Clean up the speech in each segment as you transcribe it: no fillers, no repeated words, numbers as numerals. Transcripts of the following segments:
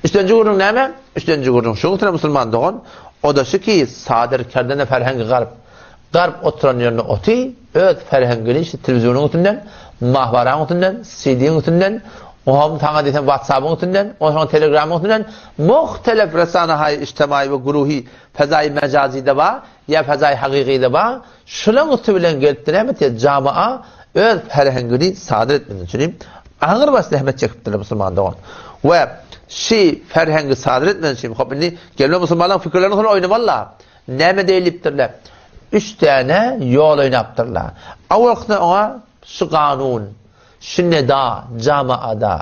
Üçlenji gürrüň näme? Üçlenji gürrüň şuň üstüne musulman dogan, o-da şu ki, sadyr kerdene ferhengi garp. Garp oturan ýerinde oty, öz ferhengini şu telewizionyň üstünden, mahwaraň üstünden, CD-iň üstünden, oňam saňa diýsem WhatsApp-yň üstünden, onsoň Telegram-yň üstünden muhtelef resanahaý ijtemaýy we guruhi fezaýy mejazide bar, ýa fezaýy hakykyda bar, Şulaň üsti bilen gelipdir näme etýär jamaa öz ferhengini sadyr etmek üçin agyr baş zähmet çekipdirler musulman dogan. We şi ferhengi sadyr etmek üçin hop indi gelme musulmanlaryň pikirlerini soň oýnamalylar. Näme diýilipdirler? Üç däne ýol oýnapdyrlar. Awalkysynda oňa şu kanun, şu neda jamaada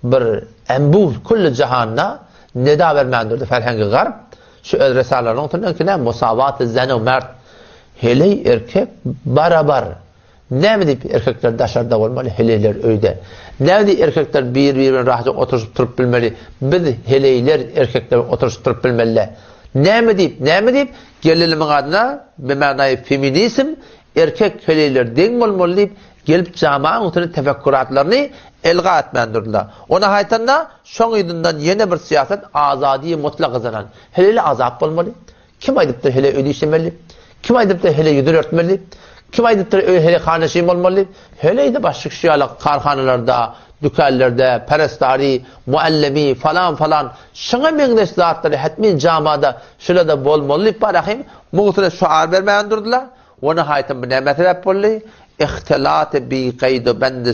bir embuh külli jahanda neda bermän durdy ferhengi garp. Şu öz resalarynyň üstünden ki näme musawaty zen we mert heleý erkek barabar. Näme diýip erkekler daşarda bolmaly, heleýler öýde. Näme diýip erkekler bir-biri bilen rahatja oturyşyp turup bilmeli, biz heleýler erkekler bilen oturyşyp turup bilmeli. Näme diýip, näme diýip gelelimiň adyna bimanaýy feminizm erkek heleýler deň bolmaly diýip Gelip jamaň üstüne tefekkuratlaryny elga etmän durdylar. Ony haýtanda, şoň yzyndan ýene bir syýasat azadiýi mutlak gazanan. Heleýli azat bolmaly. Kim aýdypdyr heleý öýde işlemeli? Kim aýdypdyr heleý ýüzüni örtmeli? Kim aýdypdyr öý heleý hanaşyn bolmaly? Heleý-de başga kişi ýaly karhanalarda, dükanlarda, perestary, muallimi, falan-falan şuňa meňzeş zatlary hetmin jamada şular-da bolmaly diýip barahym, muň üstüne şuar bermän durdylar. Ony haýsam bu nämä sebäp boldy? Ihtilaty bi gaýdu bendi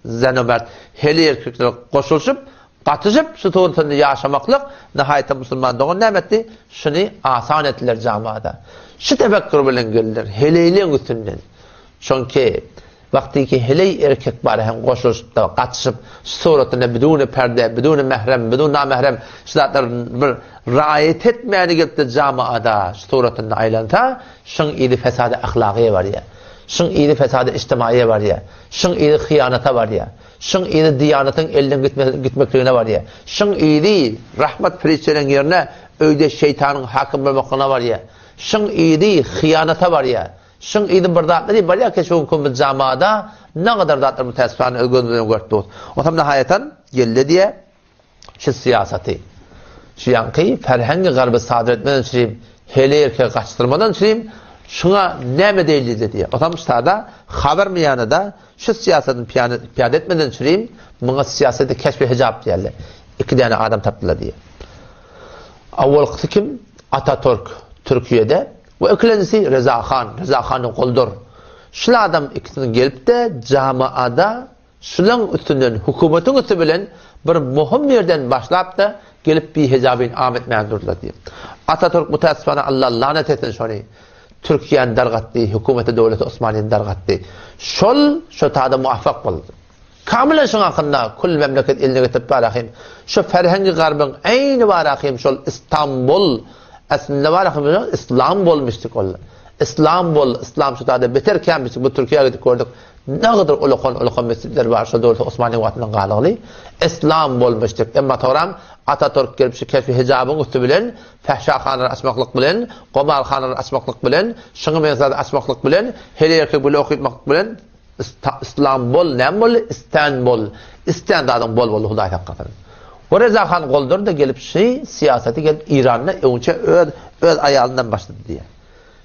zen-u mert, heleý erkekler goşulyşyp, gatyşyp şu suratynda ýaşamaklyk nihaýatda musulman dogan näme etdi? Şuny asan etdiler jamada. Şu tefekkür bilen geldiler heleýleň üstünden. Çünki wagtyky heleý erkek bar hem goşulyşyp-da, gatyşyp şu suratynda biduni perde, biduni mährem, biduni namährem şu zatlar bir raýat etmäni gelipdir jamada şu suratynda aýlansa, Şuň yzy fesady ahlagyýa barýar. Şuň yzy fesady ijtimaýyýa barýar. Şuň yzy hyýanata barýar. Şuň yzy diýanatyň elden gitmekligine barýar. Şuň yzy rahmat perişdeleriň ýerine öýde şeýtanyň hakim bolmaklygyna barýar. Şuň yzy hyýanata barýar. Şuň yzy bir zatlar diýip barýar ki, şu günki biz jamada nagadar zatlar mütäessifane öz gözümiz bilen görüp durus. Onsoň nihaýatan geldi diýýär. Şu syýasaty, şu ýaňky ferhengi garby sadyr etmeden çürim, heleý erkegi gaçdyrmadan çürim, şuňa näme deýildi diýýär. Otam ştada habar miýanada şu syýasatyny pyýada etmeden çürim, muňa syýasaty keşfi hijap diýerler. Iki däne adam tapdylar diýýär. Awalkysy kim? Ataturk, Türkiýede we ikilenjisi Reza han, Reza hany goldur. Şul adam ikisiniň gelip-de jamaada Şulaň üstünden, hökümetiň üsti bilen bir möhüm ýerden başlap-da, gelip bihejabyny am etmäge durdular diýip. Atatürk mütäessifana Allah lanet etsin şony. Türkiýäni dargatdy, hökümeti döwleti Osmanyny dargatdy. Şol şo tada muwaffak boldy. Kamylan şoň hakynda kül memleket eline getirip barahym. Şo ferhengi garbyň eýni barahym şol Istanbul aslynda barahym Islam bolmuşdyk ol. Islam bol, Islam şo tada beter kämmişdik bu Türkiýä gidip gördük. Nagadar ulakan-ulakan mesjitler bar, şo döwürde Osmanyň wagtyndan galygly. Islam bolmuşdyk. Emma soňram Ataturk gelip şu keşfi hijabyň üsti bilen fähşahanalary açmaklyk bilen, gomarhanalary açmaklyk bilen, şuňa meňzeş zady açmaklyk bilen, heleý erkek bile okytmaklyk bilen Islam bol, näme boldy? Istanbul. Istan zadyň bol boldy, Hudaý saklasyn. We Reza han goldur-da gelip şu syýasaty gelip Iranda öňçe öz öz aýalyndan başlady diýýär.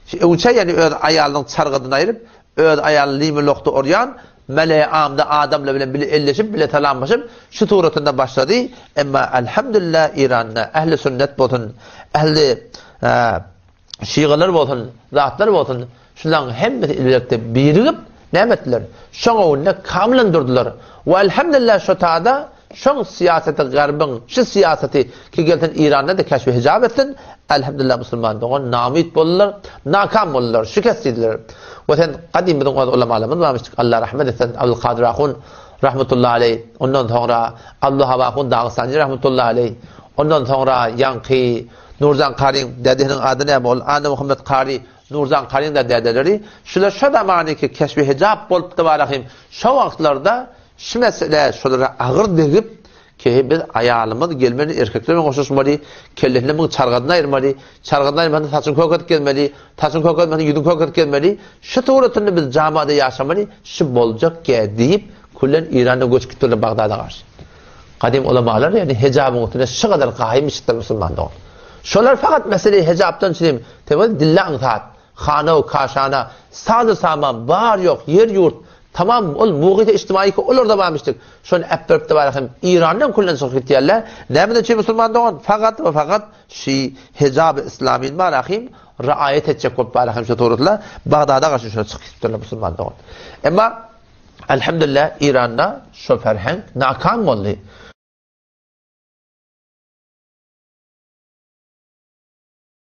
Şu öňçe ýagny öz aýalynyň çargydyny aýryp, Öz aýalyny limi lokda urýan, meleýi amda adamlar bilen bile elleşip, bile salamlaşyp, şu suratynda başlady. Emma elhamdülillah Iranda ähli sünnet bolsun, ähli şigalar bolsun, zatlar bolsun, şularyň hemmesi birlikde birigip, näme etdiler? Şoň öňünde kamylan durdular. We elhamdülillah şu tada Şoň syýasaty garbyň şu syýasaty ki gelsin Iranda da keşfi hijap etsin Elhamdülillah musulman dogan namyt boldular nakam boldular şikest diýdiler we sen gadym biziň öz ulamalarymyz barmyşdyk Allah rahmet etsin Abdulkadyr ahun rahmetullahi aleý ondan soňra Abdulwahab ahun Dagystany rahmetullahi aleý ondan soňra ýaňky Nurjan Karyň dädesiniň ady näme ol Anna Muhammet Kary Nurjan Karyň da dädeleri şular şo zamanyky keşfi hijap bolupdy barahym şo wagtlarda Şu mesele şolara agyr degip, keýi biz aýalymyz gelmeli erkekler bilen goşulyşmaly, kellesinde muň çargadyny aýyrmaly, çargadyny aýyrmasa saçyny kökedip gezmeli, saçyny kökedmese ýüzüni kökedip gezmeli, şu suratynda biz jamada ýaşamaly, şu boljak gä diýip, küllen Iranda göçüp gitdiler Bagdada garşy. Gadym ulamalar ýagny hejabyň üstüne şu gadar gaýym içipdir musulman dogan. Şolar fakat mesele hejapdan çynym, tewel dille aňsat, hana we kaşana, saz-u saman, bar ýok, ýer ýurt, tamam ol mugyte içtimaýy ki olarda barmyşdyk. Şony äpberip-de bar hem Irandan küllen çykyp gitýärler. Nämeden üçin musulman dogan? Fakat we fakat şi hejaby islamyny bar ahim raýat etjek bolup bar ahim şu suratlar Bagdada garşy şolar çykyp gitipdirler musulman dogan. Emma Elhamdülillah Iranda şo ferheng nakam boldy.